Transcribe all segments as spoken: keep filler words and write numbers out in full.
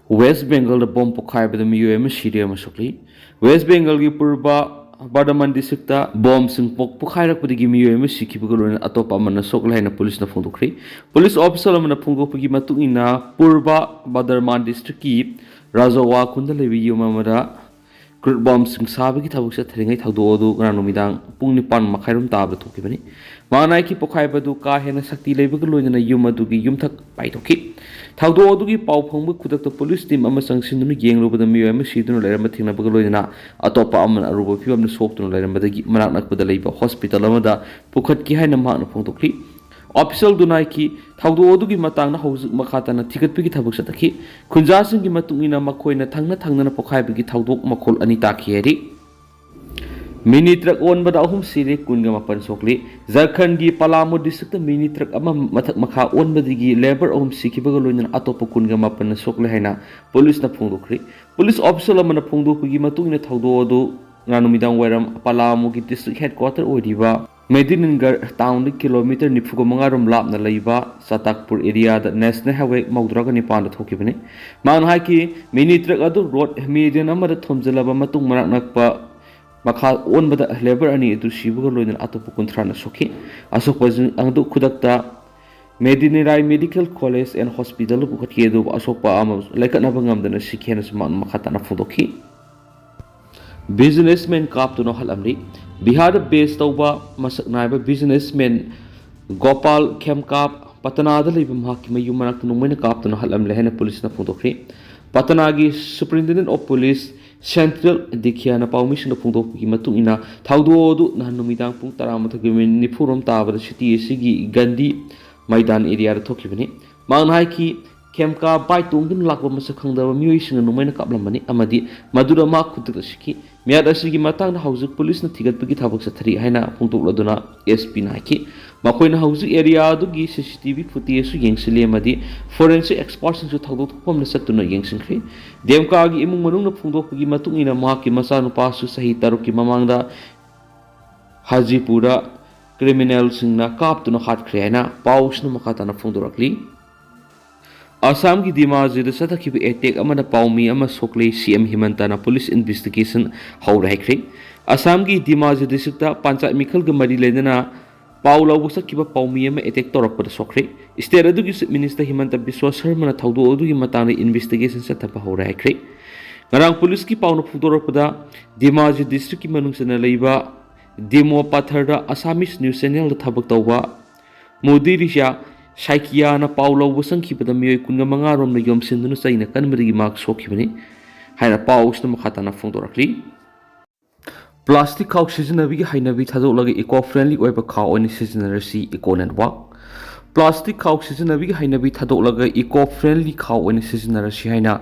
West ꯕꯦꯡꯒꯜꯗ bomb ꯄꯣꯈꯥꯏꯕꯗ ꯃꯤꯑꯣꯏ ꯑꯃ ꯁꯤꯔꯦ ꯑꯃ ꯁꯣꯛꯂꯤ꯫ ꯋꯦꯁ ꯕꯦꯡꯒꯜꯒꯤ ꯄꯨꯔꯕ ꯕꯔꯗꯃꯥꯟ ꯗꯤꯁꯇ꯭ꯔꯤꯛꯇ ꯕꯣꯝꯁꯤꯡ ꯄꯣꯛ-, ꯄꯣꯈꯥꯏꯔꯛꯄꯗꯒꯤ ꯃꯤꯑꯣꯏ ꯑꯃ ꯁꯤꯈꯤꯕꯒ ꯂꯣꯏꯅꯅ ꯑꯇꯣꯞꯄ ꯑꯃꯅ ꯁꯣꯛꯂꯦ ꯍꯥꯏꯅ ꯄꯨꯂꯤꯁꯅ ꯐꯣꯡꯗꯣꯛꯈ꯭ꯔꯤ꯫ ꯄꯨꯂꯤꯁ ꯑꯣꯐꯤꯁꯥꯔ ꯑꯃꯅ ꯐꯣꯡꯗꯣꯛꯄꯒꯤ ꯃꯇꯨꯡ ꯏꯟꯅ, ꯄꯨꯔꯕ ꯕꯔꯗꯃꯥꯟ ꯗꯤꯁꯇ꯭ꯔꯤꯛꯀꯤ ꯔꯥꯖꯋꯥ ꯈꯨꯟꯗ ꯂꯩꯕ ꯌꯨꯝ ꯑꯃꯗ ꯀ꯭ꯔꯨꯠ ꯕꯣꯝꯁꯤꯡ ꯁꯥꯕꯒꯤ ꯊꯕꯛ ꯆꯠꯊꯔꯤꯉꯩ ꯊꯧꯗꯣꯛ ꯑꯗꯨ ꯉꯔꯥꯡ ꯅꯨꯃꯤꯗꯥꯡ ꯄꯨꯡ ꯅꯤꯄꯥꯟ ꯃꯈꯥꯏꯔꯣꯝ ꯇꯥꯕꯗ ꯊꯣꯛꯈꯤꯕꯅꯤ꯫ ꯃꯥꯡꯅ ꯍꯥꯏꯈꯤ, ꯄꯣꯈꯥꯏꯕ ꯑꯗꯨ ꯀꯥ ꯍꯦꯟꯅ ꯁꯛꯇꯤ ꯂꯩꯕꯒ ꯂꯣꯏꯅꯅ ꯌꯨꯝ ꯑꯗꯨꯒꯤ ꯌꯨꯝꯊꯛ ꯄꯥꯏꯊꯣꯛꯈꯤ꯫ ꯊꯧꯗꯣꯛ ꯑꯗꯨꯒꯤ ꯄꯥꯎ ꯐꯪꯕ ꯈꯨꯗꯛꯇ ꯄꯨꯂꯤꯁ ꯇꯤꯝ ꯑꯃ ꯆꯪꯁꯤꯟꯗꯨꯅ ꯌꯦꯡꯂꯨꯕꯗ ꯃꯤꯑꯣꯏ ꯑꯃ ꯁꯤꯗꯨꯅ ꯂꯩꯔꯝꯕ ꯊꯦꯡꯅꯕꯒ ꯂꯣꯏꯅꯅ ꯑꯇꯣꯞꯄ ꯑꯃꯅ ꯑꯔꯨꯕ ꯐꯤꯚꯝꯗ ꯁꯣꯛꯇꯨꯅ ꯂꯩꯔꯝꯕꯗꯒꯤ ꯃꯅꯥꯛ ꯅꯛꯄꯗ ꯂꯩꯕ ꯍꯣꯁꯄꯤꯇꯥꯜ ꯑꯃꯗ ꯄꯨꯈꯠꯈꯤ ꯍꯥꯏꯅ ꯃꯍꯥꯛꯅ ꯐꯣꯡꯗꯣꯛꯈꯤ꯫ ꯑꯣꯐꯤꯁꯤꯌꯦꯜꯗꯨꯅ ꯍꯥꯏꯈꯤ, ꯊꯧꯗꯣꯛ ꯑꯗꯨꯒꯤ ꯃꯇꯥꯡꯗ ꯍꯧꯖꯤꯛ ꯃꯈꯥ ꯇꯥꯅ ꯊꯤꯒꯠꯄꯒꯤ ꯊꯕꯛ ꯆꯠꯊꯈꯤ꯫ ꯈꯨꯟꯖꯥꯁꯤꯡꯒꯤ ꯃꯇꯨꯡ ꯏꯟꯅ ꯃꯈꯣꯏꯅ ꯊꯪꯅ ꯊꯪꯅꯅ ꯄꯣꯈꯥꯏꯕꯒꯤ ꯊꯧꯗꯣꯛ ꯃꯈꯣꯜ ꯑꯅꯤ ꯇꯥꯈꯤ ꯍꯥꯏꯔꯤ꯫ ꯃꯤꯅꯤ ꯇ꯭ꯔꯛ ꯑꯣꯟꯕꯗ ꯑꯍꯨꯝ ꯁꯤꯔꯦ, ꯀꯨꯟꯒ ꯃꯥꯄꯟ ꯁꯣꯛꯂꯤ꯫ ꯖꯔꯈꯟꯒꯤ ꯄꯂꯥꯃꯨ ꯗꯤꯁꯇ꯭ꯔꯤꯛꯇ ꯃꯤꯅꯤ ꯇ꯭ꯔꯛ ꯑꯃ ꯃꯊꯛ ꯃꯈꯥ ꯑꯣꯟꯕꯗꯒꯤ ꯂꯦꯕꯔ ꯑꯍꯨꯝ ꯁꯤꯈꯤꯕꯒ ꯂꯣꯏꯅꯅ ꯑꯇꯣꯞꯄ ꯀꯨꯟꯒ ꯃꯥꯄꯟꯅ ꯁꯣꯛꯂꯦ ꯍꯥꯏꯅ ꯄꯨꯂꯤꯁꯅ ꯐꯣꯡꯗꯣꯛꯈ꯭ꯔꯤ꯫ ꯄꯨꯂꯤꯁ ꯑꯣꯐꯤꯁꯤꯌꯦꯜ ꯑꯃꯅ ꯐꯣꯡꯗꯣꯛꯄꯒꯤ ꯃꯇꯨꯡ ꯏꯟꯅ ꯊꯧꯗꯣꯛ ꯑꯗꯨ ꯉꯔꯥꯡ ꯅꯨꯃꯤꯗꯥꯡ ꯋꯥꯏꯔꯝ ꯄꯂꯥꯃꯨꯒꯤ ꯗꯤꯁꯇ꯭ꯔꯤꯛ ꯍꯦꯗꯀ꯭ꯋꯥꯇꯔ ꯑꯣꯏꯔꯤꯕ ꯃꯦꯗꯤꯅꯤꯟꯒꯔ ꯇꯥꯎꯟꯗꯒꯤ ꯀꯤꯂꯣꯃꯤꯇꯔ ꯅꯤꯐꯨꯒ ꯃꯉꯥ ꯔꯣꯝ ꯂꯥꯞꯅ ꯂꯩꯕ ꯆꯥꯇꯥꯛꯄꯨꯔ ꯑꯦꯔꯤꯌꯥꯗ ꯅꯦꯁꯅꯦꯜ ꯍꯥꯏꯋꯦ ꯃꯧꯗ꯭ꯔꯥꯒ ꯅꯤꯄꯥꯟꯗ ꯊꯣꯛꯈꯤꯕꯅꯤ꯫ ꯃꯍꯥꯛꯅ ꯍꯥꯏꯈꯤ, ꯃꯤꯅꯤ ꯇ꯭ꯔꯛ ꯑꯗꯨ ꯔꯣꯗ ꯃꯦꯗꯤꯌꯟ ꯑꯃꯗ ꯊꯣꯝꯖꯤꯜꯂꯕ ꯃꯇꯨꯡ ꯃꯅꯥꯛ ꯅꯛꯄ ꯃꯈꯥ ꯑꯣꯟꯕꯗ ꯂꯦꯕꯔ ꯑꯅꯤ ꯑꯗꯨ ꯁꯤꯕꯒ ꯂꯣꯏꯅꯅ ꯑꯇꯣꯞꯄ ꯀꯨꯟꯊ꯭ꯔꯥꯅ ꯁꯣꯛꯈꯤ꯫ ꯑꯁꯣꯛꯄꯁꯤꯡ ꯑꯗꯨ ꯈꯨꯗꯛꯇ ꯃꯦꯗꯤꯅꯤꯔꯥꯏ ꯃꯦꯗꯤꯀꯦꯜ ꯀꯣꯂꯦꯖ ꯑꯦꯟ ꯍꯣꯁꯄꯤꯇꯥꯜꯗ ꯄꯨꯈꯠꯈꯤ, ꯑꯗꯨꯕꯨ ꯑꯁꯣꯛꯄ ꯑꯃ ꯂꯩꯈꯠꯅꯕ ꯉꯝꯗꯅ ꯁꯤꯈꯤ ꯍꯥꯏꯅꯁꯨ ꯃꯍꯥꯛꯅ ꯃꯈꯥ ꯇꯥꯅ ꯐꯣꯡꯗꯣꯛꯈꯤ꯫ ꯕꯤꯖꯤꯅꯦꯁꯃꯦꯟ ꯀꯥꯞꯇꯨꯅ ꯍꯥꯠꯂꯝꯂꯤ꯫ ꯕꯤꯍꯥꯔꯗ ꯕꯦꯁ ꯇꯧꯕ ꯃꯁꯛ ꯅꯥꯏꯕ ꯕꯤꯖꯤꯅꯦꯁꯃꯦꯟ ꯒꯣꯄꯥꯜ ꯈꯦꯝꯀꯥꯞ ꯄꯇꯅꯥꯗ ꯂꯩꯕ ꯃꯍꯥꯛꯀꯤ ꯃꯌꯨꯝ ꯃꯅꯥꯛꯇ ꯅꯣꯡꯃꯩꯅ ꯀꯥꯞꯇꯨꯅ ꯍꯥꯠꯂꯝꯂꯦ ꯍꯥꯏꯅ ꯄꯨꯂꯤꯁꯅ ꯐꯣꯡꯗꯣꯛꯈ꯭ꯔꯤ꯫ ꯄꯇꯅꯥꯒꯤ ꯁꯨꯄꯔꯤꯟꯇꯦꯟꯗꯦꯟ ꯑꯣꯐ ꯄꯨꯂꯤꯁ ꯁꯦꯟꯇ꯭ꯔꯦꯜ ꯗꯤꯈꯤꯌꯥꯅ ꯄꯥꯎꯃꯤꯁꯤꯡꯗ ꯐꯣꯡꯗꯣꯛꯄꯒꯤ ꯃꯇꯨꯡ ꯏꯟꯅ, ꯊꯧꯗꯣꯛ ꯑꯗꯨ ꯅꯍꯥꯟ ꯅꯨꯃꯤꯗꯥꯡ ꯄꯨꯡ ꯇꯔꯥꯃꯥꯊꯣꯏꯒꯤ ꯃꯤꯅꯤꯠ ꯅꯤꯐꯨ ꯔꯣꯝ ꯇꯥꯕꯗ ꯁꯤꯇꯤ ꯑꯁꯤꯒꯤ ꯒꯥꯟꯙꯤ ꯃꯩꯗꯥꯟ ꯑꯦꯔꯤꯌꯥꯗ ꯊꯣꯛꯈꯤꯕꯅꯤ꯫ ꯃꯍꯥꯛꯅ ꯍꯥꯏꯈꯤ, ꯈꯦꯝꯀꯥ ꯕꯥꯏꯛ ꯇꯣꯡꯗꯨꯅ ꯂꯥꯛꯄ ꯃꯁꯛ ꯈꯪꯗꯕ ꯃꯤꯑꯣꯏꯁꯤꯡꯅ ꯅꯣꯡꯃꯩꯅ ꯀꯥꯞꯂꯝꯕꯅꯤ ꯑꯃꯗꯤ ꯃꯗꯨꯗ ꯃꯍꯥꯛ ꯈꯨꯗꯛꯇ ꯁꯤꯈꯤ꯫ ꯃꯤꯍꯥꯠ ꯑꯁꯤꯒꯤ ꯃꯇꯥꯡꯗ ꯍꯧꯖꯤꯛ ꯄꯨꯂꯤꯁꯅ ꯊꯤꯒꯠꯄꯒꯤ ꯊꯕꯛ ꯆꯠꯊꯔꯤ ꯍꯥꯏꯅ ꯐꯣꯡꯗꯣꯛꯂꯗꯨꯅ ꯑꯦꯁ ꯄꯤꯅ ꯍꯥꯏꯈꯤ, ꯃꯈꯣꯏꯅ ꯍꯧꯖꯤꯛ ꯑꯦꯔꯤꯌꯥ ꯑꯗꯨꯒꯤ ꯁꯤ ꯁꯤ ꯇꯤ ꯚꯤ ꯐꯨꯇꯦꯖꯁꯨ ꯌꯦꯡꯁꯤꯜꯂꯤ ꯑꯃꯗꯤ ꯐꯣꯔꯦꯟꯁꯤꯛ ꯑꯦꯛꯁꯄꯔꯠꯁꯤꯡꯁꯨ ꯊꯧꯗꯣꯛ ꯊꯣꯛꯐꯝꯗ ꯆꯠꯇꯨꯅ ꯌꯦꯡꯁꯤꯟꯈ꯭ꯔꯤ꯫ ꯗꯦꯝꯀꯥꯒꯤ ꯏꯃꯨꯡ ꯃꯅꯨꯡꯅ ꯐꯣꯡꯗꯣꯛꯄꯒꯤ ꯃꯇꯨꯡ ꯏꯟꯅ, ꯃꯍꯥꯛꯀꯤ ꯃꯆꯥꯅꯨꯄꯥꯁꯨ ꯆꯍꯤ ꯇꯔꯨꯛꯀꯤ ꯃꯃꯥꯡꯗ ꯍꯥꯖꯤꯄꯨꯔꯗ ꯀ꯭ꯔꯤꯃꯤꯅꯦꯜꯁꯤꯡꯅ ꯀꯥꯞꯇꯨꯅ ꯍꯥꯠꯈ꯭ꯔꯦ ꯍꯥꯏꯅ ꯄꯥꯎꯁꯤꯅ ꯃꯈꯥ ꯇꯥꯅ ꯐꯣꯡꯗꯣꯔꯛꯂꯤ꯫ ꯑꯁꯥꯝꯒꯤ ꯗꯤꯃꯥꯖꯤꯗ ꯆꯠꯊꯈꯤꯕ ꯑꯦꯇꯦꯛ ꯑꯃꯅ ꯄꯥꯎꯃꯤ ꯑꯃ ꯁꯣꯛꯂꯦ, ꯁꯤ ꯑꯦꯝ ꯍꯤꯃꯟꯇꯅ ꯄꯨꯂꯤꯁ ꯏꯟꯚꯦꯁꯇꯤꯒꯦꯁꯟ ꯍꯧꯔꯦ ꯍꯥꯏꯈ꯭ꯔꯦ꯫ ꯑꯁꯥꯝꯒꯤ ꯗꯤꯃꯥꯖꯤ ꯗꯤꯁꯇ꯭ꯔꯤꯛꯇ ꯄꯟꯆꯥꯌꯠ ꯃꯤꯈꯜꯒ ꯃꯔꯤ ꯂꯩꯅꯅ ꯄꯥꯎ ꯂꯧꯕ ꯆꯠꯈꯤꯕ ꯄꯥꯎꯃꯤ ꯑꯃ ꯑꯦꯇꯦꯛ ꯇꯧꯔꯛꯄꯗ ꯁꯣꯛꯈ꯭ꯔꯦ꯫ ꯁ꯭ꯇꯦꯠ ꯑꯗꯨꯒꯤ ꯆꯤꯐ ꯃꯤꯅꯤꯁꯇꯔ ꯍꯤꯃꯟꯇ ꯕꯤꯁ꯭ꯋ ꯁꯔꯃꯅ ꯊꯧꯗꯣꯛ ꯑꯗꯨꯒꯤ ꯃꯇꯥꯡꯗ ꯏꯟꯚꯦꯁꯇꯤꯒꯦꯁꯟ ꯆꯠꯊꯕ ꯍꯧꯔꯦ ꯍꯥꯏꯈ꯭ꯔꯦ꯫ ꯉꯔꯥꯡ ꯄꯨꯂꯤꯁꯀꯤ ꯄꯥꯎꯅ ꯐꯣꯡꯗꯣꯔꯛꯄꯗ, ꯗꯤꯃꯥꯖꯤ ꯗꯤꯁꯇ꯭ꯔꯤꯛꯀꯤ ꯃꯅꯨꯡ ꯆꯟꯅ ꯂꯩꯕ ꯗꯤꯃꯣ ꯄꯥꯊꯔꯗ ꯑꯁꯥꯃꯤꯁ ꯅ꯭ꯌꯨꯁ ꯆꯦꯅꯦꯜꯗ ꯊꯕꯛ ꯇꯧꯕ ꯃꯣꯗꯤ ꯔꯤꯁꯤꯌꯥ ꯁꯥꯏꯀꯤꯌꯥꯅ ꯄꯥꯎ ꯂꯧꯕ ꯆꯪꯈꯤꯕꯗ ꯃꯤꯑꯣꯏ ꯀꯨꯟꯒ ꯃꯉꯥ ꯔꯣꯝꯅ ꯌꯣꯝꯁꯤꯟꯗꯨꯅ ꯆꯩꯅ ꯀꯟꯕꯗꯒꯤ ꯃꯍꯥꯛ ꯁꯣꯛꯈꯤꯕꯅꯤ ꯍꯥꯏꯅ ꯄꯥꯎ ꯑꯁꯤꯅ ꯃꯈꯥ ꯇꯥꯅ ꯐꯣꯡꯗꯣꯔꯛꯂꯤ꯫ ꯄ꯭ꯂꯥꯁꯇꯤꯛ ꯈꯥꯎ ꯁꯤꯖꯤꯟꯅꯕꯒꯤ ꯍꯩꯅꯕꯤ ꯊꯥꯗꯣꯛꯂꯒ ꯏꯀꯣ ꯐ꯭ꯔꯦꯟꯂꯤ ꯑꯣꯏꯕ ꯈꯥꯎ ꯑꯣꯏꯅ ꯁꯤꯖꯤꯟꯅꯔꯁꯤ, ꯏꯀꯣ ꯅꯦꯠꯋꯥꯛ꯫ ꯄ꯭ꯂꯥꯁꯇꯤꯛ ꯈꯥꯎ ꯁꯤꯖꯤꯟꯅꯕꯒꯤ ꯍꯩꯅꯕꯤ ꯊꯥꯗꯣꯛꯂꯒ ꯏꯀꯣ ꯐ꯭ꯔꯦꯟꯂꯤ ꯈꯥꯎ ꯑꯣꯏꯅ ꯁꯤꯖꯤꯟꯅꯔꯁꯤ ꯍꯥꯏꯅ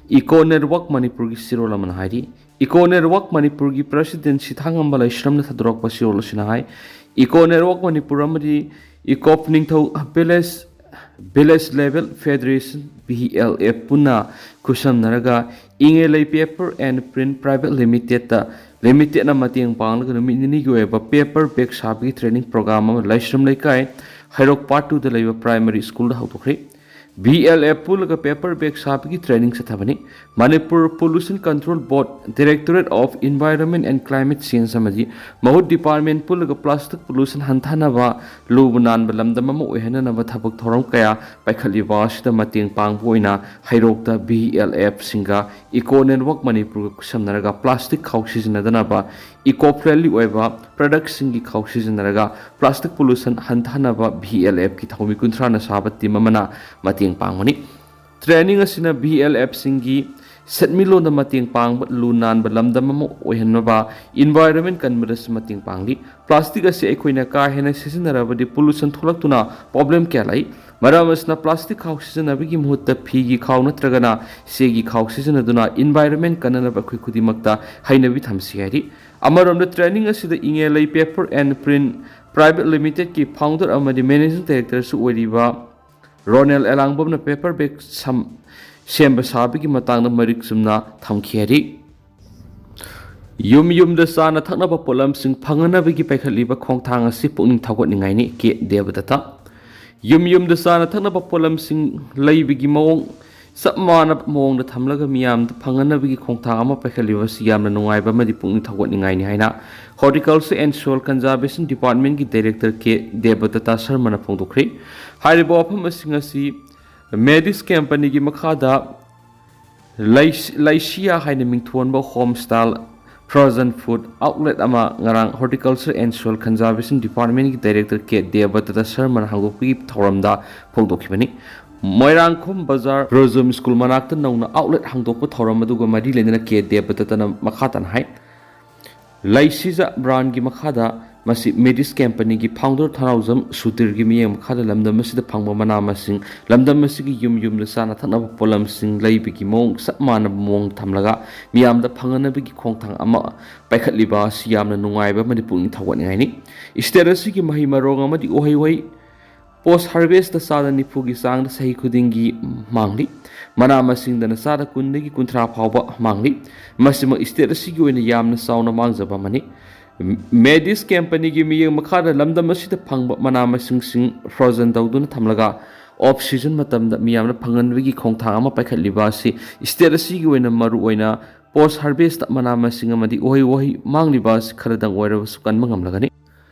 ꯏꯀꯣ ꯅꯦꯠꯋꯥꯛ ꯃꯅꯤꯄꯨꯔꯒꯤ ꯆꯦꯔꯣꯜ ꯑꯃꯅ ꯍꯥꯏꯔꯤ꯫ ꯏꯀꯣ ꯅꯦꯠꯋꯥꯛ ꯃꯅꯤꯄꯨꯔꯒꯤ ꯄ꯭ꯔꯁꯤꯗꯦꯟ ꯁꯤꯊꯥꯡꯉꯝꯕ ꯂꯩꯁ꯭ꯔꯝꯅ ꯊꯥꯗꯣꯔꯛꯄ ꯆꯦꯔꯣꯜ ꯑꯁꯤꯅ ꯍꯥꯏ, ꯏꯀꯣ ꯅꯦꯠꯋꯥꯛ ꯃꯅꯤꯄꯨꯔ ꯑꯃꯗꯤ ꯏꯀꯣꯞ ꯅꯤꯡꯊꯧ village, village level federation, V L F, ꯄꯨꯟꯅ ꯈꯨꯠꯁꯝꯅꯔꯒ ꯏꯉꯦꯂꯩ ꯄꯦꯄꯔ ꯑꯦꯟ ꯄ꯭ꯔꯤꯟ ꯄ꯭ꯔꯥꯏꯚꯦꯠ ꯂꯤꯃꯤꯇꯦꯠꯇ, ꯂꯤꯃꯤꯇꯦꯠꯅ ꯃꯇꯦꯡ ꯄꯥꯡꯂꯒ ꯅꯨꯃꯤꯠ ꯅꯤꯅꯤꯒꯤ ꯑꯣꯏꯕ ꯄꯦꯄꯔ ꯕꯦꯒ ꯁꯥꯕꯒꯤ ꯇ꯭ꯔꯦꯅꯤꯡ ꯄ꯭ꯔꯣꯒ꯭ꯔꯥꯝ ꯑꯃ ꯂꯩꯁ꯭ꯔꯝ ꯂꯩꯀꯥꯏ ꯍꯩꯔꯣꯛ ꯄꯥꯔꯠ ꯇꯨꯗ ꯂꯩꯕ ꯄ꯭ꯔꯥꯏꯃꯔꯤ ꯁ꯭ꯀꯨꯜꯗ ꯍꯧꯗꯣꯛꯈ꯭ꯔꯦ꯫ ꯚꯤ ꯑꯦꯜ ꯑꯦꯐ ꯄꯨꯜꯂꯒ ꯄꯦꯄꯔ ꯕꯦꯒ ꯁꯥꯕꯒꯤ training ꯆꯠꯊꯕꯅꯤ꯫ Manipur pollution control board, directorate of environment and climate change ꯑꯃꯗꯤ ꯃꯍꯨꯠ ꯗꯤꯄꯥꯔꯠꯃꯦꯟ ꯄꯨꯜꯂꯒ ꯄ꯭ꯂꯥꯁꯇꯤꯛ ꯄꯣꯂꯨꯁꯟ ꯍꯟꯊꯅꯕ ꯂꯨꯕ ꯅꯥꯟꯕ ꯂꯝꯗꯝ ꯑꯃ ꯑꯣꯏꯍꯟꯅꯅꯕ ꯊꯕꯛ ꯊꯧꯔꯝ ꯀꯌꯥ ꯄꯥꯏꯈꯠꯂꯤꯕ ꯑꯁꯤꯗ ꯃꯇꯦꯡ ꯄꯥꯡꯕ ꯑꯣꯏꯅ ꯍꯩꯔꯣꯛꯇ ꯚꯤ ꯑꯦꯜ ꯑꯦꯐꯁꯤꯡꯒ ꯏꯀꯣ ꯅꯦꯠꯋꯥꯛ ꯃꯅꯤꯄꯨꯔꯒ ꯈꯨꯠꯁꯝꯅꯔꯒ ꯄ꯭ꯂꯥꯁꯇꯤꯛ ꯈꯥꯎ ꯁꯤꯖꯤꯟꯅꯗꯅꯕ ꯏꯀꯣ ꯐ꯭ꯔꯦꯟꯂꯤ ꯑꯣꯏꯕ ꯄ꯭ꯔꯗꯛꯁꯤꯡꯒꯤ ꯈꯥꯎ ꯁꯤꯖꯤꯟꯅꯔꯒ ꯄ꯭ꯂꯥꯁꯇꯤꯛ ꯄꯣꯂꯨꯁꯟ ꯍꯟꯊꯅꯕ ꯚꯤ ꯑꯦꯜ ꯑꯦꯐꯀꯤ ꯊꯧꯃꯤ ꯀꯨꯟꯊ꯭ꯔꯥꯅ ꯁꯥꯕ ꯇꯤꯝ ꯑꯃꯅ ꯃꯇꯦꯡ ꯄꯥꯡꯕꯅꯤ꯫ ꯇ꯭ꯔꯦꯅꯤꯡ ꯑꯁꯤꯅ ꯚꯤ ꯑꯦꯜ ꯑꯦꯐꯁꯤꯡꯒꯤ ꯁꯦꯟꯃꯤꯠꯂꯣꯟꯗ ꯃꯇꯦꯡ ꯄꯥꯡꯕ, ꯂꯨ ꯅꯥꯟꯕ ꯂꯝꯗꯝ ꯑꯃ ꯑꯣꯏꯍꯟꯅꯕ, ꯏꯟꯚꯥꯏꯔꯣꯟꯃꯦꯟ ꯀꯟꯕꯗꯁꯨ ꯃꯇꯦꯡ ꯄꯥꯡꯂꯤ꯫ ꯄ꯭ꯂꯥꯁꯇꯤꯛ ꯑꯁꯤ ꯑꯩꯈꯣꯏꯅ ꯀꯥ ꯍꯦꯟꯅ ꯁꯤꯖꯤꯟꯅꯔꯕꯗꯤ ꯄꯣꯂꯨꯁꯟ ꯊꯣꯛꯂꯛꯇꯨꯅ ꯄ꯭ꯔꯣꯕ꯭ꯂꯦꯝ ꯀꯌꯥ ꯂꯩ꯫ ꯃꯔꯝ ꯑꯁꯤꯅ ꯄ꯭ꯂꯥꯁꯇꯤꯛ ꯈꯥꯎ ꯁꯤꯖꯤꯟꯅꯕꯒꯤ ꯃꯍꯨꯠꯇ ꯐꯤꯒꯤ ꯈꯥꯎ ꯅꯠꯇ꯭ꯔꯒꯅ ꯆꯦꯒꯤ ꯈꯥꯎ ꯁꯤꯖꯤꯟꯅꯗꯨꯅ ꯏꯟꯚꯥꯏꯔꯣꯟꯃꯦꯟ ꯀꯟꯅꯅꯕ ꯑꯩꯈꯣꯏ ꯈꯨꯗꯤꯡꯃꯛꯇ ꯍꯩꯅꯕꯤ ꯊꯝꯁꯤ ꯍꯥꯏꯔꯤ꯫ ꯑꯃꯔꯣꯝꯗ ꯇ꯭ꯔꯦꯅꯤꯡ ꯑꯁꯤꯗ Ingelei paper and print private ꯂꯤꯃꯤꯇꯦꯠꯀꯤ ꯐꯥꯎꯟꯗꯔ ꯑꯃꯗꯤ ꯃꯦꯅꯦꯖꯤꯡ ꯗꯥꯏꯔꯦꯛꯇꯔꯁꯨ ꯑꯣꯏꯔꯤꯕ ꯔꯣꯅꯦꯜ ꯑꯦꯂꯥꯡꯕꯝꯅ ꯄꯦꯄꯔ ꯕꯦꯒ ꯁꯝ-, ꯁꯦꯝꯕ ꯁꯥꯕꯒꯤ ꯃꯇꯥꯡꯗ ꯃꯔꯤꯛ ꯆꯨꯝꯅ ꯊꯝꯈꯤ ꯍꯥꯏꯔꯤ꯫ ꯌꯨꯝ ꯌꯨꯝꯗ ꯆꯥꯅ ꯊꯛꯅꯕ ꯄꯣꯠꯂꯝꯁꯤꯡ ꯐꯪꯍꯟꯅꯕꯒꯤ ꯄꯥꯏꯈꯠꯂꯤꯕ ꯈꯣꯡꯊꯥꯡ ꯑꯁꯤ ꯄꯨꯛꯅꯤꯡ ꯊꯧꯒꯠꯅꯤꯡꯉꯥꯏꯅꯤ, ꯀꯦ ꯗꯦꯕꯗꯠꯇ꯫ ꯌꯨꯝ ꯌꯨꯝꯗ ꯆꯥꯅ ꯊꯛꯅꯕ ꯄꯣꯠꯂꯝꯁꯤꯡ ꯂꯩꯕꯒꯤ ꯃꯑꯣꯡ ꯆꯞ ꯃꯥꯟꯅꯕ ꯃꯑꯣꯡꯗ ꯊꯝꯂꯒ ꯃꯤꯌꯥꯝꯗ ꯐꯪꯍꯟꯅꯕꯒꯤ ꯈꯣꯡꯊꯥꯡ ꯑꯃ ꯄꯥꯏꯈꯠꯂꯤꯕ ꯑꯁꯤ ꯌꯥꯝꯅ ꯅꯨꯡꯉꯥꯏꯕ ꯑꯃꯗꯤ ꯄꯨꯛꯅꯤꯡ ꯊꯧꯒꯠꯅꯤꯡꯉꯥꯏꯅꯤ ꯍꯥꯏꯅ Horticulture and Soil Conservation Departmentꯀꯤ Director ꯀꯦ ꯗꯦꯕꯗꯠꯇ ꯁꯔꯃꯅ ꯐꯣꯡꯗꯣꯛꯈ꯭ꯔꯤ꯫ ꯍꯥꯏꯔꯤꯕ ꯋꯥꯐꯝ ꯑꯁꯤꯡ ꯑꯁꯤ ꯃꯦꯗꯤꯁ ꯀꯝꯄꯅꯤꯒꯤ ꯃꯈꯥꯗ ꯂꯩꯁꯤꯌꯥ ꯍꯥꯏꯅ ꯃꯤꯡꯊꯣꯟꯕ home style frozen food outlet ꯑꯃ ꯉꯔꯥꯡ Horticulture and Soil Conservation Departmentꯀꯤ Director ꯀꯦ ꯗꯦꯕꯗꯠꯇ ꯁꯔꯃꯅ ꯍꯥꯡꯗꯣꯛꯄꯒꯤ ꯊꯧꯔꯝꯗ ꯐꯣꯡꯗꯣꯛꯈꯤꯕꯅꯤ꯫ ꯃꯣꯏꯔꯥꯡꯈꯣꯝ ꯕꯖꯥꯔ ꯕ꯭ꯔꯣꯖꯨꯝ ꯁ꯭ꯀꯨꯜ ꯃꯅꯥꯛꯇ ꯅꯧꯅ outlet ꯍꯥꯡꯗꯣꯛꯄ ꯊꯧꯔꯝ ꯑꯗꯨꯒ ꯃꯔꯤ ꯂꯩꯅꯅ ꯀꯦ ꯗꯦꯕꯗꯠꯇꯅ ꯃꯈꯥ ꯇꯥꯅ ꯍꯥꯏ, ꯂꯩꯁꯤꯖ brandꯀꯤ ꯃꯈꯥꯗ ꯃꯁꯤ ꯃꯦꯗꯤꯁ ꯀꯝꯄꯅꯤꯒꯤ founder ꯊꯅꯥꯎꯖꯝ ꯁꯨꯗꯤꯔꯒꯤ ꯃꯤꯠꯌꯦꯡ ꯃꯈꯥꯗ ꯂꯝꯗꯝ ꯑꯁꯤꯗ ꯐꯪꯕ ꯃꯅꯥ ꯃꯁꯤꯡ, ꯂꯝꯗꯝ ꯑꯁꯤꯒꯤ ꯌꯨꯝ ꯌꯨꯝꯗ ꯆꯥꯅ ꯊꯛꯅꯕ ꯄꯣꯠꯂꯝꯁꯤꯡ ꯂꯩꯕꯒꯤ ꯃꯑꯣꯡ ꯆꯞ ꯃꯥꯟꯅꯕ ꯃꯑꯣꯡ ꯊꯝꯂꯒ ꯃꯤꯌꯥꯝꯗ ꯐꯪꯍꯟꯅꯕꯒꯤ ꯈꯣꯡꯊꯥꯡ ꯑꯃ ꯄꯥꯏꯈꯠꯂꯤꯕ ꯑꯁꯤ ꯌꯥꯝꯅ ꯅꯨꯡꯉꯥꯏꯕ ꯑꯃꯗꯤ ꯄꯨꯛꯅꯤꯡ ꯊꯧꯒꯠꯅꯤꯡꯉꯥꯏꯅꯤ꯫ State ꯑꯁꯤꯒꯤ ꯃꯍꯩ ꯃꯔꯣꯡ ꯑꯃꯗꯤ ꯎꯍꯩ ꯋꯥꯍꯩ post harvestꯇ ꯆꯥꯗ ꯅꯤꯐꯨꯒꯤ ꯆꯥꯡꯗ ꯆꯍꯤ ꯈꯨꯗꯤꯡꯒꯤ ꯃꯥꯡꯂꯤ꯫ ꯃꯅꯥ ꯃꯁꯤꯡꯗꯅ ꯆꯥꯗ ꯀꯨꯟꯗꯒꯤ ꯀꯨꯟꯊ꯭ꯔꯥ ꯐꯥꯎꯕ ꯃꯥꯡꯂꯤ꯫ ꯃꯁꯤꯃꯛ state ꯑꯁꯤꯒꯤ ꯑꯣꯏꯅ ꯌꯥꯝꯅ ꯆꯥꯎꯅ ꯃꯥꯡꯖꯕ ꯑꯃꯅꯤ꯫ ꯃꯦꯗꯤꯁ ꯀꯝꯄꯅꯤꯒꯤ ꯃꯤꯠꯌꯦꯡ ꯃꯈꯥꯗ ꯂꯝꯗꯝ ꯑꯁꯤꯗ ꯐꯪꯕ ꯃꯅꯥ ꯃꯁꯤꯡꯁꯤꯡ frozen ꯇꯧꯗꯨꯅ ꯊꯝꯂꯒ off season ꯃꯇꯝꯗ ꯃꯤꯌꯥꯝꯅ ꯐꯪꯍꯟꯕꯒꯤ ꯈꯣꯡꯊꯥꯡ ꯑꯃ ꯄꯥꯏꯈꯠꯂꯤꯕ ꯑꯁꯤ state ꯑꯁꯤꯒꯤ ꯑꯣꯏꯅ ꯃꯔꯨ ꯑꯣꯏꯅ post harvest ꯃꯅꯥ ꯃꯁꯤꯡ ꯑꯃꯗꯤ ꯎꯍꯩ ꯋꯥꯍꯩ ꯃꯥꯡꯂꯤꯕ ꯑꯁꯤ ꯈꯔꯗꯪ ꯑꯣꯏꯔꯕꯁꯨ ꯀꯟꯕ ꯉꯝꯂꯒꯅꯤ꯫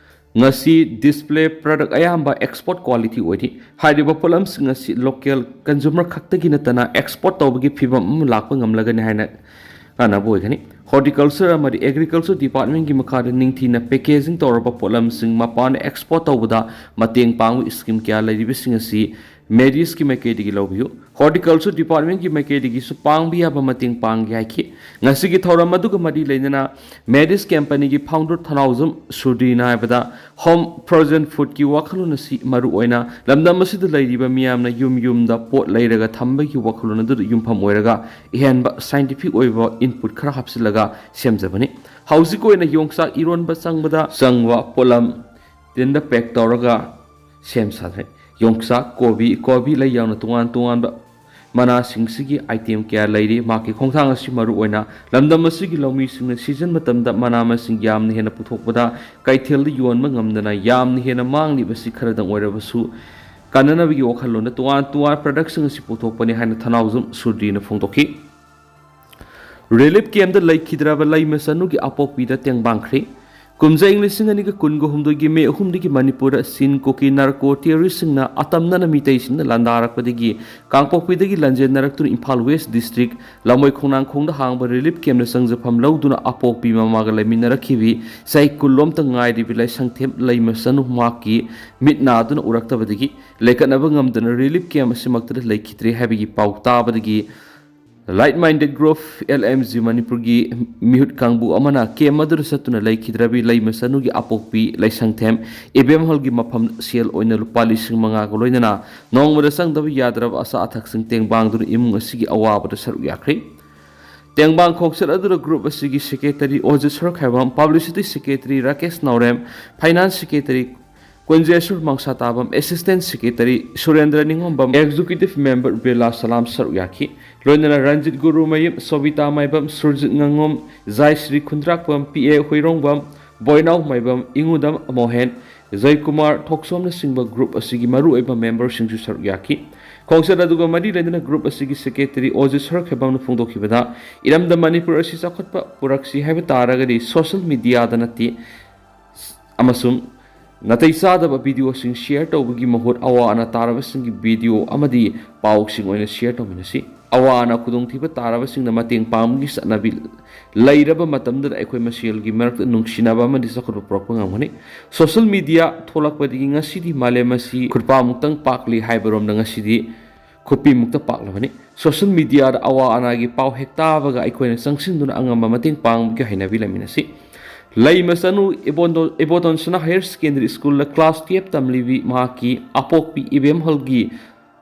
ꯉꯁꯤ display product ꯑꯌꯥꯝꯕ export quality ꯑꯣꯏꯔꯤ꯫ ꯍꯥꯏꯔꯤꯕ ꯄꯣꯠꯂꯝꯁꯤꯡ ꯑꯁꯤ local consumer ꯈꯛꯇꯒꯤ ꯅꯠꯇꯅ export ꯇꯧꯕꯒꯤ ꯐꯤꯕꯝ ꯑꯃ ꯂꯥꯛꯄ ꯉꯝꯂꯒꯅꯤ ꯍꯥꯏꯅ ꯀꯥꯟꯅꯕ ꯑꯣꯏꯒꯅꯤ꯫ Horticulture ꯑꯃꯗꯤ Agriculture Departmentꯀꯤ ꯃꯈꯥꯗ ꯅꯤꯡꯊꯤꯅ packaging ꯇꯧꯔꯕ ꯄꯣꯠꯂꯝꯁꯤꯡ ꯃꯄꯥꯟꯗ export ꯇꯧꯕꯗ ꯃꯇꯦꯡ ꯄꯥꯡꯕ scheme ꯀꯌꯥ ꯂꯩꯔꯤꯕꯁꯤꯡ ꯑꯁꯤ ꯃꯦꯗꯤꯁꯀꯤ ꯃꯥꯏꯀꯩꯗꯒꯤ ꯂꯧꯕꯤꯌꯨ꯫ Horticulture Departmentꯀꯤ ꯃꯥꯏꯀꯩꯗꯒꯤꯁꯨ ꯄꯥꯡꯕ ꯌꯥꯕ ꯃꯇꯦꯡ ꯄꯥꯡꯒꯦ ꯍꯥꯏꯈꯤ꯫ ꯉꯁꯤꯒꯤ ꯊꯧꯔꯝ ꯑꯗꯨꯒ ꯃꯔꯤ ꯂꯩꯅꯅ ꯃꯦꯗꯤꯁ ꯀꯝꯄꯅꯤꯒꯤ founder ꯊꯅꯥꯎꯖꯝ ꯁꯨꯔꯗꯤꯅ ꯍꯥꯏꯕꯗ home frozen foodꯀꯤ ꯋꯥꯈꯜꯂꯣꯟ ꯑꯁꯤ ꯃꯔꯨꯑꯣꯏꯅ ꯂꯝꯗꯝ ꯑꯁꯤꯗ ꯂꯩꯔꯤꯕ ꯃꯤꯌꯥꯝꯅ ꯌꯨꯝ ꯌꯨꯝꯗ ꯄꯣꯠ ꯂꯩꯔꯒ ꯊꯝꯕꯒꯤ ꯋꯥꯈꯜꯂꯣꯟ ꯑꯗꯨꯗ ꯌꯨꯝꯐꯝ ꯑꯣꯏꯔꯒ ꯑꯍꯦꯟꯕ scientific ꯑꯣꯏꯕ input ꯈꯔ ꯍꯥꯞꯆꯤꯜꯂꯒ ꯁꯦꯝꯖꯕꯅꯤ꯫ ꯍꯧꯖꯤꯛ ꯑꯣꯏꯅ ꯌꯣꯡꯆꯥꯛ ꯏꯔꯣꯟꯕ ꯆꯪꯕꯗ ꯆꯪꯕ ꯄꯣꯠꯂꯝ ꯇꯤꯟꯗ pack ꯇꯧꯔꯒ ꯁꯦꯝ ꯁꯥꯖꯩ꯫ ꯌꯣꯡꯆꯥꯛ, ꯀꯣꯕꯤ, ꯀꯣꯕꯤ ꯂꯩ ꯌꯥꯎꯅ ꯇꯣꯉꯥꯟ ꯇꯣꯉꯥꯟꯕ ꯃꯅꯥꯁꯤꯡꯁꯤꯒꯤ item ꯀꯌꯥ ꯂꯩꯔꯤ꯫ ꯃꯍꯥꯛꯀꯤ ꯈꯣꯡꯊꯥꯡ ꯑꯁꯤ ꯃꯔꯨꯑꯣꯏꯅ ꯂꯝꯗꯝ ꯑꯁꯤꯒꯤ ꯂꯧꯃꯤꯁꯤꯡꯅ season ꯃꯇꯝꯗ ꯃꯅꯥ ꯃꯁꯤꯡ ꯌꯥꯝꯅ ꯍꯦꯟꯅ ꯄꯨꯊꯣꯛꯄꯗ ꯀꯩꯊꯦꯜꯗ ꯌꯣꯟꯕ ꯉꯝꯗꯅ ꯌꯥꯝꯅ ꯍꯦꯟꯅ ꯃꯥꯡꯂꯤꯕꯁꯤ ꯈꯔꯗꯪ ꯑꯣꯏꯔꯕꯁꯨ ꯀꯟꯅꯅꯕꯒꯤ ꯋꯥꯈꯜꯂꯣꯟꯗ ꯇꯣꯉꯥꯟ ꯇꯣꯉꯥꯟ ꯄ꯭ꯔꯗꯛꯁꯤꯡ ꯑꯁꯤ ꯄꯨꯊꯣꯛꯄꯅꯤ ꯍꯥꯏꯅ ꯊꯅꯥꯎꯖꯝ ꯁꯨꯔꯗꯤꯅ ꯐꯣꯡꯗꯣꯛꯈꯤ꯫ ꯔꯤꯂꯤꯐ ꯀꯦꯝꯞꯇ ꯂꯩꯈꯤꯗ꯭ꯔꯕ ꯂꯩꯃꯆꯥꯅꯨꯒꯤ ꯑꯄꯣꯛꯄꯤꯗ ꯇꯦꯡꯕꯥꯡꯈ꯭ꯔꯦ꯫ ꯀꯨꯝꯖꯥ ꯏꯪ ꯂꯤꯁꯤꯡ ꯑꯅꯤꯒ ꯀꯨꯟꯒ ꯍꯨꯝꯗꯣꯏꯒꯤ ꯃꯦ ꯑꯍꯨꯝꯗꯒꯤ ꯃꯅꯤꯄꯨꯔꯗ ꯆꯤꯟ ꯀꯨꯀꯤ ꯅꯥꯔꯀꯣ ꯇꯦꯔꯣꯔꯤꯁꯁꯤꯡꯅ ꯑꯇꯝꯅꯅ ꯃꯤꯇꯩꯁꯤꯡꯅ ꯂꯥꯟꯗꯥꯔꯛꯄꯗꯒꯤ ꯀꯥꯡꯄꯣꯛꯄꯤꯗꯒꯤ ꯂꯥꯟꯖꯦꯟꯅꯔꯛꯇꯨꯅ ꯏꯝꯐꯥꯜ ꯋꯦꯁ ꯗꯤꯁꯇ꯭ꯔꯤꯛ ꯂꯝꯕꯣꯏ ꯈꯣꯡꯅꯥꯡꯈꯣꯡꯗ ꯍꯥꯡꯕ ꯔꯤꯂꯤꯐ ꯀꯦꯝꯞꯅ ꯆꯪꯖꯐꯝ ꯂꯧꯗꯨꯅ ꯑꯄꯣꯛꯄꯤ ꯃꯃꯥꯒ ꯂꯩꯃꯤꯟꯅꯔꯛꯈꯤꯕꯤ ꯆꯍꯤ ꯀꯨꯟꯂꯣꯝꯇ ꯉꯥꯏꯔꯤꯕꯤ ꯂꯥꯏꯁꯪꯊꯦꯝ ꯂꯩꯃꯆꯥꯅꯨ ꯃꯍꯥꯛꯀꯤ ꯃꯤꯠ ꯅꯥꯗꯨꯅ ꯎꯔꯛꯇꯕꯗꯒꯤ ꯂꯩꯈꯠꯅꯕ ꯉꯝꯗꯅ ꯔꯤꯂꯤꯐ ꯀꯦꯝꯞ ꯑꯁꯤꯃꯛꯇꯗ ꯂꯩꯈꯤꯗ꯭ꯔꯦ ꯍꯥꯏꯕꯒꯤ ꯄꯥꯎ ꯇꯥꯕꯗꯒꯤ Like Minded Group, L M G ꯃꯅꯤꯄꯨꯔꯒꯤ ꯃꯤꯍꯨꯠ ꯀꯥꯡꯕꯨ ꯑꯃꯅ ꯀꯦꯝꯞ ꯑꯗꯨꯗ ꯆꯠꯇꯨꯅ ꯂꯩꯈꯤꯗ꯭ꯔꯕꯤ ꯂꯩꯃꯆꯥꯅꯨꯒꯤ ꯑꯄꯣꯛꯄꯤ ꯂꯩꯁꯪꯊꯦꯝ ꯏꯕꯦꯝꯍꯜꯒꯤ ꯃꯐꯝ ꯁꯦꯜ ꯑꯣꯏꯅ ꯂꯨꯄꯥ ꯂꯤꯁꯤꯡ ꯃꯉꯥꯒ ꯂꯣꯏꯅꯅ ꯅꯣꯡꯃꯗ ꯆꯪꯗꯕ ꯌꯥꯗ꯭ꯔꯕ ꯑꯆꯥ ꯑꯊꯛꯁꯤꯡ ꯇꯦꯡꯕꯥꯡꯗꯨꯅ ꯏꯃꯨꯡ ꯑꯁꯤꯒꯤ ꯑꯋꯥꯕꯗ ꯁꯔꯨꯛ ꯌꯥꯈ꯭ꯔꯦ꯫ ꯇꯦꯡꯕꯥꯡ ꯈꯣꯡꯆꯠ ꯑꯗꯨꯗ ꯒ꯭ꯔꯨꯞ ꯑꯁꯤꯒꯤ secretary Ojit Sorokhaibam, publicity secretary Rakesh Naorem, finance secretary Kunjesur Mangsatabam, assistant secretary Surendra Ningombam, executive member Birla Salam ꯁꯔꯨꯛ ꯌꯥꯈꯤ꯫ ꯂꯣꯏꯅꯅ ꯔꯟꯖꯤꯠ ꯒꯨꯔꯨꯃꯌꯨꯝ, ꯁꯣꯕꯤꯇꯥ ꯃꯥꯏꯕꯝ, ꯁꯨꯔꯖꯤꯠ ꯉꯥꯉꯣꯝ, ꯖꯥꯏꯁ꯭ꯔꯤ ꯈꯨꯟꯗ꯭ꯔꯥꯛꯄꯝ, ꯄꯤ ꯑꯦ ꯍꯨꯏꯔꯣꯡꯕꯝ, ꯕꯣꯏꯅꯥꯎ ꯃꯥꯏꯕꯝ, ꯏꯉꯨꯗꯝ ꯃꯣꯍꯦꯟ, ꯖꯌꯀꯨꯃꯥꯔ ꯊꯣꯛꯆꯣꯝꯅꯆꯤꯡꯕ ꯒ꯭ꯔꯨꯞ ꯑꯁꯤꯒꯤ ꯃꯔꯨꯑꯣꯏꯕ ꯃꯦꯝꯕꯔꯁꯤꯡꯁꯨ ꯁꯔꯨꯛ ꯌꯥꯈꯤ꯫ ꯈꯣꯡꯆꯠ ꯑꯗꯨꯒ ꯃꯔꯤ ꯂꯩꯅꯅ ꯒ꯭ꯔꯨꯞ ꯑꯁꯤꯒꯤ ꯁꯦꯀ꯭ꯔꯦꯇꯔꯤ ꯑꯣꯖꯤꯠ ꯁꯣꯔꯣꯛꯈꯥꯏꯕꯝꯅ ꯐꯣꯡꯗꯣꯛꯈꯤꯕꯗ, ꯏꯔꯝꯗꯝ ꯃꯅꯤꯄꯨꯔ ꯑꯁꯤ ꯆꯥꯎꯈꯠꯄ ꯄꯨꯔꯛꯁꯤ ꯍꯥꯏꯕ ꯇꯥꯔꯒꯗꯤ ꯁꯣꯁꯤꯌꯦꯜ ꯃꯤꯗꯤꯌꯥꯗ ꯅꯠꯇꯦ, ꯑꯃꯁꯨꯡ ꯅꯥꯇꯩ ꯆꯥꯗꯕ ꯚꯤꯗꯤꯑꯣꯁꯤꯡ ꯁꯤꯌꯔ ꯇꯧꯕꯒꯤ ꯃꯍꯨꯠ ꯑꯋꯥ ꯑꯅꯥ ꯇꯥꯔꯕꯁꯤꯡꯒꯤ ꯚꯤꯗꯤꯑꯣ ꯑꯃꯗꯤ ꯄꯥꯎꯁꯤꯡ ꯑꯣꯏꯅ ꯁꯤꯌꯔ ꯇꯧꯃꯤꯟꯅꯁꯤ꯫ ꯑꯋꯥ ꯑꯅꯥ ꯈꯨꯗꯣꯡꯊꯤꯕ ꯇꯥꯔꯕꯁꯤꯡꯗ ꯃꯇꯦꯡ ꯄꯥꯡꯕꯒꯤ ꯆꯠꯅꯕꯤ ꯂꯩꯔꯕ ꯃꯇꯝꯗꯨꯗ ꯑꯩꯈꯣꯏ ꯃꯁꯦꯜꯒꯤ ꯃꯔꯛꯇ ꯅꯨꯡꯁꯤꯅꯕ ꯑꯃꯗꯤ ꯆꯥꯎꯈꯠꯄ ꯄꯨꯔꯛꯄ ꯉꯝꯒꯅꯤ꯫ ꯁꯣꯁꯤꯌꯦꯜ ꯃꯤꯗꯤꯌꯥ ꯊꯣꯛꯂꯛꯄꯗꯒꯤ ꯉꯁꯤꯗꯤ ꯃꯥꯂꯦꯝ ꯑꯁꯤ ꯈꯨꯠꯄꯥꯃꯨꯛꯇꯪ ꯄꯥꯛꯂꯤ ꯍꯥꯏꯕꯔꯣꯝꯗ ꯉꯁꯤꯗꯤ ꯈꯨꯠꯄꯤꯃꯨꯛꯇ ꯄꯥꯛꯂꯕꯅꯤ꯫ ꯁꯣꯁꯤꯌꯦꯜ ꯃꯤꯗꯤꯌꯥꯗ ꯑꯋꯥ ꯑꯅꯥꯒꯤ ꯄꯥꯎ ꯍꯦꯛ ꯇꯥꯕꯒ ꯑꯩꯈꯣꯏꯅ ꯆꯪꯁꯤꯟꯗꯨꯅ ꯑꯉꯝꯕ ꯃꯇꯦꯡ ꯄꯥꯡꯕꯒꯤ ꯍꯩꯅꯕꯤ ꯂꯩꯃꯤꯟꯅꯁꯤ꯫ ꯂꯩꯃꯆꯥꯅꯨ ꯏꯕꯣꯟꯗꯣ-, ꯏꯕꯣꯇꯣꯟꯁꯅꯥ ꯍꯥꯌꯔ ꯁꯦꯀꯦꯟꯗꯔꯤ ꯁ꯭ꯀꯨꯜꯗ ꯀ꯭ꯂꯥꯁ ꯇꯨꯌꯦꯜꯞ ꯇꯝꯂꯤꯕꯤ ꯃꯍꯥꯛꯀꯤ ꯑꯄꯣꯛꯄꯤ ꯏꯕꯦꯝꯍꯜꯒꯤ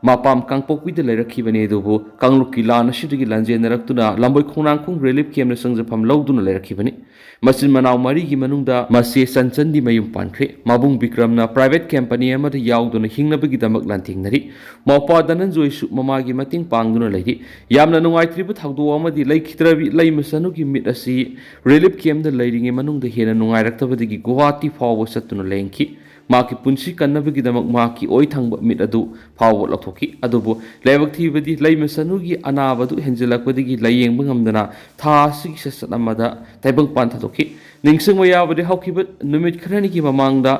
ꯃꯄꯥꯝ ꯀꯥꯡꯄꯣꯛꯄꯤꯗ ꯂꯩꯔꯛꯈꯤꯕꯅꯤ, ꯑꯗꯨꯕꯨ ꯀꯥꯡꯂꯨꯞꯀꯤ ꯂꯥꯟ ꯑꯁꯤꯗꯒꯤ ꯂꯥꯟꯖꯦꯟꯅꯔꯛꯇꯨꯅ ꯂꯝꯕꯣꯏ ꯈꯣꯡꯅꯥꯡꯈꯣꯡ ꯔꯤꯂꯤꯐ ꯀꯦꯝꯞꯅ ꯆꯪꯖꯐꯝ ꯂꯧꯗꯨꯅ ꯂꯩꯔꯛꯈꯤꯕꯅꯤ꯫ ꯃꯆꯤꯟ ꯃꯅꯥꯎ ꯃꯔꯤꯒꯤ ꯃꯅꯨꯡꯗ ꯃꯆꯦ ꯆꯟꯆꯟꯗꯤ ꯃꯌꯨꯝ ꯄꯥꯟꯈ꯭ꯔꯦ꯫ ꯃꯕꯨꯡ ꯕꯤꯀ꯭ꯔꯝꯅ ꯄ꯭ꯔꯥꯏꯚꯦꯠ ꯀꯝꯄꯅꯤ ꯑꯃꯗ ꯌꯥꯎꯗꯨꯅ ꯍꯤꯡꯅꯕꯒꯤꯗꯃꯛ ꯂꯥꯟꯊꯦꯡꯅꯔꯤ꯫ ꯃꯧꯄ꯭ꯋꯥ ꯙꯅꯟꯖꯣꯏꯁꯨ ꯃꯃꯥꯒꯤ ꯃꯇꯦꯡ ꯄꯥꯡꯗꯨꯅ ꯂꯩꯔꯤ꯫ ꯌꯥꯝꯅ ꯅꯨꯡꯉꯥꯏꯇ꯭ꯔꯤꯕ ꯊꯧꯗꯣꯛ ꯑꯃꯗꯤ ꯂꯩꯈꯤꯗ꯭ꯔꯕꯤ ꯂꯩꯃꯆꯥꯅꯨꯒꯤ ꯃꯤꯠ ꯑꯁꯤ ꯔꯤꯂꯤꯐ ꯀꯦꯝꯞꯇ ꯂꯩꯔꯤꯉꯩ ꯃꯅꯨꯡꯗ ꯍꯦꯟꯅ ꯅꯨꯡꯉꯥꯏꯔꯛꯇꯕꯗꯒꯤ ꯒꯨꯋꯥꯍꯥꯇꯤ ꯐꯥꯎꯕ ꯆꯠꯇꯨꯅ ꯂꯥꯌꯦꯡꯈꯤ꯫ ꯃꯍꯥꯛꯀꯤ ꯄꯨꯟꯁꯤ ꯀꯟꯅꯕꯒꯤꯗꯃꯛ ꯃꯍꯥꯛꯀꯤ ꯑꯣꯏ ꯊꯪꯕ ꯃꯤꯠ ꯑꯗꯨ ꯐꯥꯎꯕ ꯂꯧꯊꯣꯛꯈꯤ꯫ ꯑꯗꯨꯕꯨ ꯂꯥꯏꯕꯛ ꯊꯤꯕꯗꯤ ꯂꯩꯃ ꯆꯅꯨꯒꯤ ꯑꯅꯥꯕ ꯑꯗꯨ ꯍꯦꯟꯖꯤꯜꯂꯛꯄꯗꯒꯤ ꯂꯥꯌꯦꯡꯕ ꯉꯝꯗꯅ ꯊꯥ ꯑꯁꯤꯒꯤ ꯁꯦꯁꯟ ꯑꯃꯗ ꯇꯥꯏꯕꯪꯄꯥꯟ ꯊꯥꯗꯣꯛꯈꯤ꯫ ꯅꯤꯡꯁꯤꯡꯕ ꯌꯥꯕꯗꯤ ꯍꯧꯈꯤꯕ ꯅꯨꯃꯤꯠ ꯈꯔꯅꯤꯒꯤ ꯃꯃꯥꯡꯗ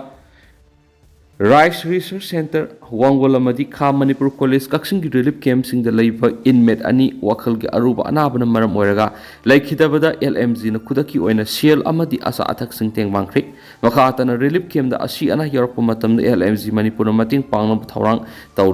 ꯔꯥꯏꯁ ꯔꯤꯁꯔꯁ ꯁꯦꯟꯇꯔ ꯋꯥꯡꯒꯣꯜ ꯑꯃꯗꯤ ꯈꯥ ꯃꯅꯤꯄꯨꯔ ꯀꯣꯂꯦꯖ ꯀꯛꯆꯤꯡꯒꯤ ꯔꯤꯂꯤꯐ ꯀꯦꯝꯞꯁꯤꯡꯗ ꯂꯩꯕ ꯏꯟꯃꯦꯠ ꯑꯅꯤ ꯋꯥꯈꯜꯒꯤ ꯑꯔꯨꯕ ꯑꯅꯥꯕꯅ ꯃꯔꯝ ꯑꯣꯏꯔꯒ ꯂꯩꯈꯤꯗꯕꯗ ꯑꯦꯜ ꯑꯦꯝ ꯖꯤꯅ ꯈꯨꯗꯛꯀꯤ ꯑꯣꯏꯅ ꯁꯦꯜ ꯑꯃꯗꯤ ꯑꯆꯥ ꯑꯊꯛꯁꯤꯡ ꯇꯦꯡꯕꯥꯡꯈ꯭ꯔꯦ꯫ ꯃꯈꯥ ꯇꯥꯅ ꯔꯤꯂꯤꯐ ꯀꯦꯝꯞꯇ ꯑꯁꯤ ꯑꯅꯥ ꯌꯥꯎꯔꯛꯄ ꯃꯇꯝꯗ ꯑꯦꯜ ꯑꯦꯝ ꯖꯤ ꯃꯅꯤꯄꯨꯔꯅ ꯃꯇꯦꯡ ꯄꯥꯡꯅꯕ ꯊꯧꯔꯥꯡ ꯇꯧꯔꯤ꯫